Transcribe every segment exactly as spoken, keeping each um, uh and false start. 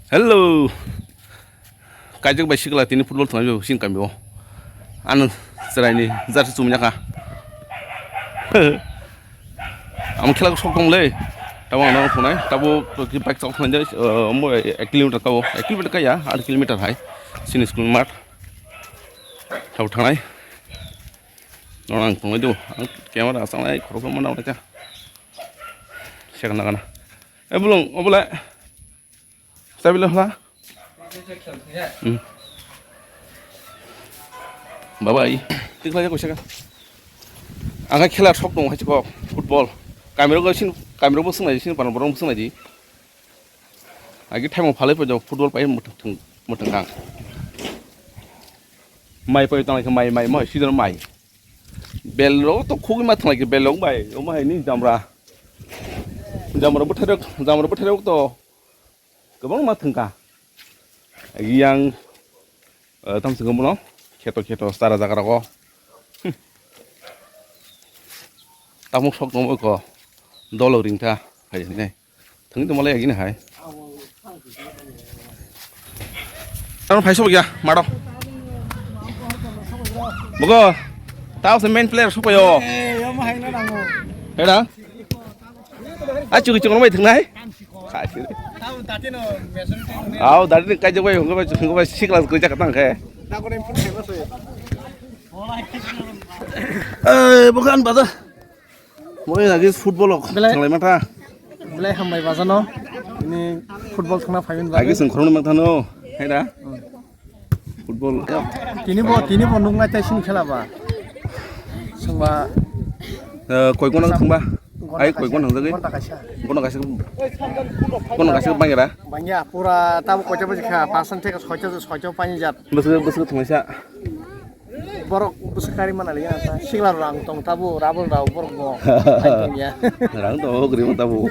Hello. Kaijak bai sikla tini football thwnai sini kami o. Ano chwraini jersey chumya kha. Ang khela sok tong le. Tabo ang thwnai, tabo ki bike chok thwnai, omo ek kilometer ka o, ek kilometer ka ya, aat kilometer hai. Sini school mat. Tabo thangnai. Nono ang thwnai do. Ang camera asangnai khorok mana wala cha. Siya kana kana. Eh, bulung, oh, boleh. Sabi lo hla. Hmm. Bye bye. Tik lagi ko siya. Ang khela sok tong hai ko football. Kamera ko sin, kamera bo sung nai sin, pan borong bo sung nai di. Agi thaimo phalai pa football pai mutung, mutung kang. Mai pai tang mai, mai, mai, season mai. Bel rok to khugwi ma thang lai bel rok bai. Omo hai ni jamra. Jamra bwthai rok, jamra bwthai rok to kwbangma thwngkha. Yang, eh, tamo se kwbangno kheto kheto chara jaga rogo. Tamuk sok tongmo ko dolo ringkha hai hinai. Thwngwi tongmalai agini hai. Ano phai sok ya, maro. Bogo, tao se main player sok payo. Heda? A chukwi chukwi bai thwngnai. Khai se. Au, dadi ni kaijak bai, hwnga bai, hwnga bai, sikla gwi jak tang khe. Eh, bukan bata. Moi lagi football ok. Belai. Thanglai mata. Belai hambai bajano. Ini football thangna phaibin bagwi. Lagi sengkhorong mata no. Hai da. Football. Tini bo, tini bo nuknai tai sini khela ba. Sengba. Eh, koi gona thangba. Ai, koi gona thangjagai. Gona kaisa. Gona kaisa. Gona kaisa bangira. Bangya pura tabo kocha bajikha. Percentage soicha, soicha panjat. Bwswk, bwswk thanglaisa. Borok bwswk kari mana liya ta. Sikla rang tong tabo, rabol rao borok bo. Hai tongya. Rang to gri tabo.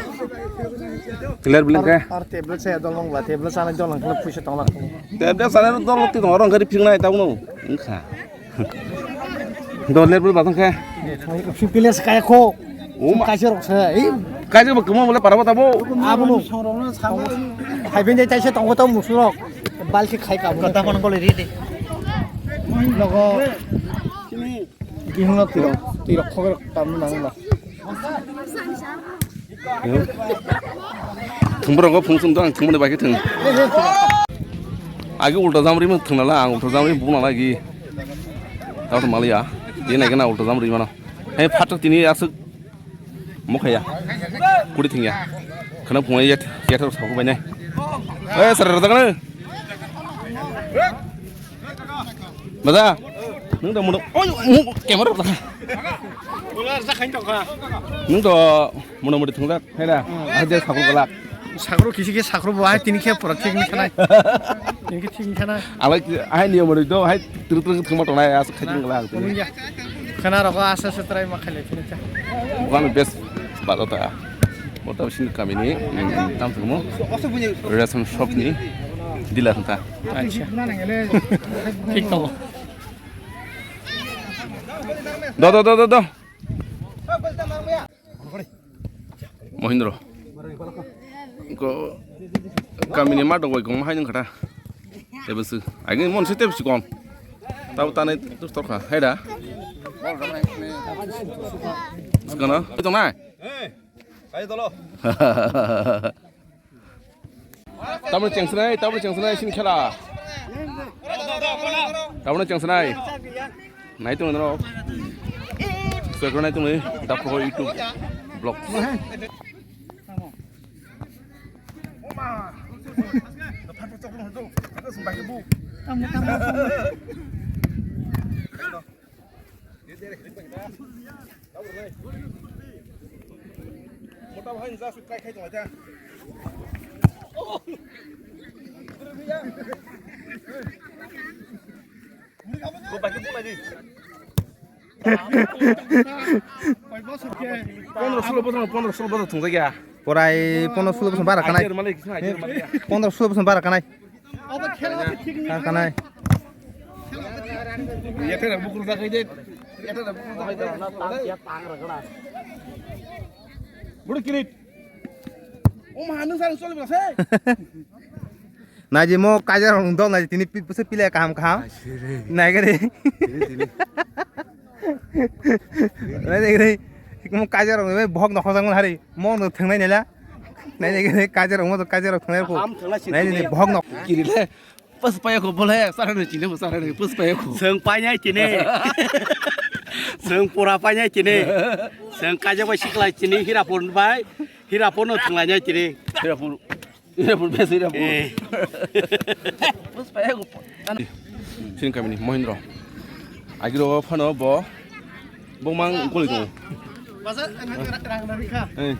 Clear bilin khe. Ar tablet saya dol mong ba, tablet sana dol nang khle puisa tong lak. Tablet sana dol ti tong rong kari phirnai tabo no. Wngkha. Dol ler bil batang khe. Pipile se kaya kho. Uma. Kaisa rok se. Ei. Kaisa bo kemo bole parabo tabo. Abono. Hai ben dai taisa tongo tabo musurok. Balsi khai ka. Kota kono gole ri de. Logo. Sini. Bihung na tiro. Tiro khoger tam nang na. Thwngborok phung sung tong thwngmani bai khe thwng. Agi ulta jamri ma thwng nala ang ulta jamri bu nala agi. Tao to maliya. Ye nai gana ulta jamri mano. He phatok tini asuk. Mukhaya. Kuri thingya. Khana phungai yet yet sabu bai nai. Eh sar rada kana. Mada. Nung da muno. Oh, camera rada. Wala rada khain tong kha. Nung do muno muno thungjak. Hai da. Ah je sakru galak. Sakru kisi ke sakru bo hai tini khe pura thik ni khanai. Tini khe thik ni khanai. Alai hai ni muno do hai tru tru thungma tonai as khai thung galak. Khana rok asa se trai ma khaile phini ta. Bukan best balo ta. Bota sini kami ni tam thungmo. Relation shop ni dealer ta. Acha. Thik to. Do do do do do. Mohindro. Ko kamini ma dogoi kong hai nang kata. Tebsu. Agi mon se tebsu kon. Tau tane tu torka. Hai da. Skana. Itu na. Ayo tolo. Tabuk chengsanai, tabuk chengsanai sini khela. Tabuk chengsanai. Nai tong no. Subscribe nai tong ni. Dapro YouTube vlog. Mota bahai ni just try khai tong ta. Go back to play. Pondro solo bosong, pondro solo bosong thung ja. Porai pondro solo bosong bara kanai. Ajer malik, ajer malik. Pondro solo bosong bara kanai. Kanai. Yatera bukur da kai de. Yatera bukur da kai de. Buru kirit. O ma, nung sarang soli base. Naidi mo kaijak rok dol naidi tini pi-, bwswk pilai kaham kaham. Naigari. Naigari. Mo kaijak rok bai bohok nokhorjak mani hari. Mo no thwngnai nela. Naigari kaijak rok mo kaijak rok thwngnai ko. Naidi bohok nok. Kirile. Pas paya ko bole, sarani chine mo sarani, pas paya ko. Seng panya chine. Seng pura panya chine. Seng kaijak bai sikla chine, hirapon bai. Hirapon no thwnglai nai chine. Hirapon. Ira pun besi ira pun. Eh. Sini kami ni Mohindra. Agiro phano bo. Bo mang goli dong. Eh.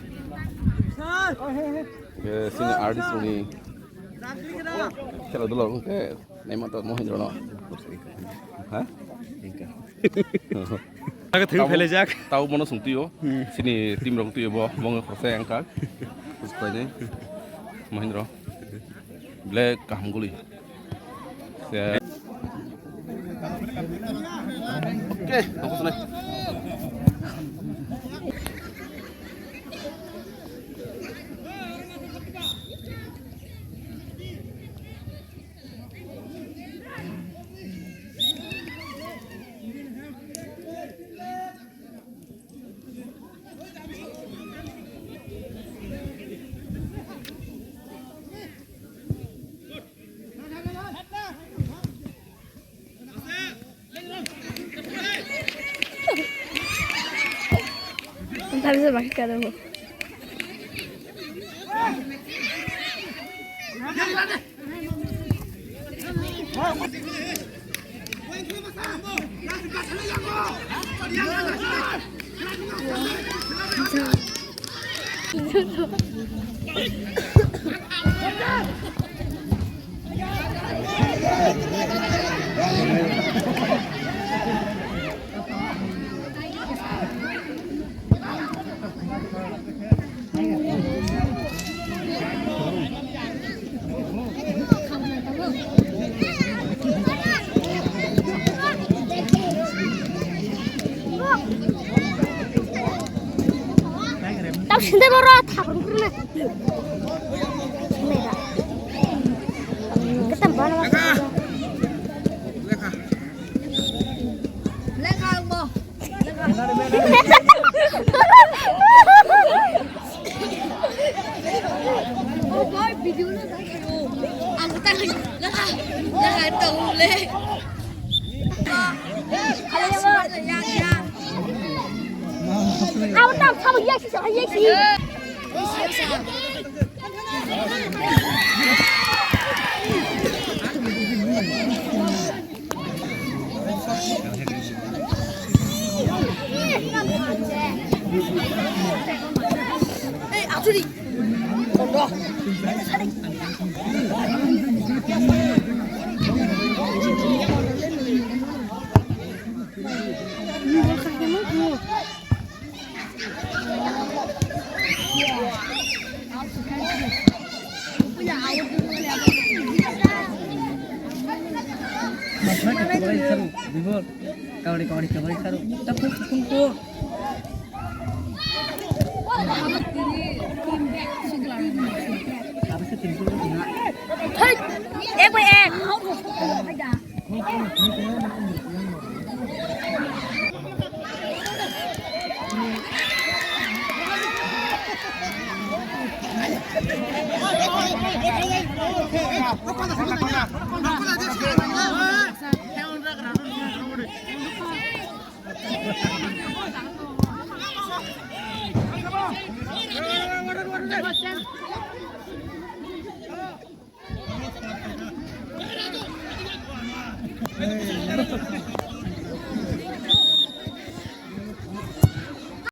Sini artist ni. Khela dolo ke. Naima to Mohindra no. Ha? Aga thwi phelai jak. Tau bono sung tuyo. Sini team rok tuyo bo. Bong khorsa yang kak. Khusus paine. Mahindra. Black kaham guli. Okay, aku senai. Entonces va a quedar. Tau sinde boro thapung kurna. Sinde da. Ketam bana. Lekha. Lekha ang mo. Kawari kawari kawari karo. Tapuk pungko. Hey, ek bai ek.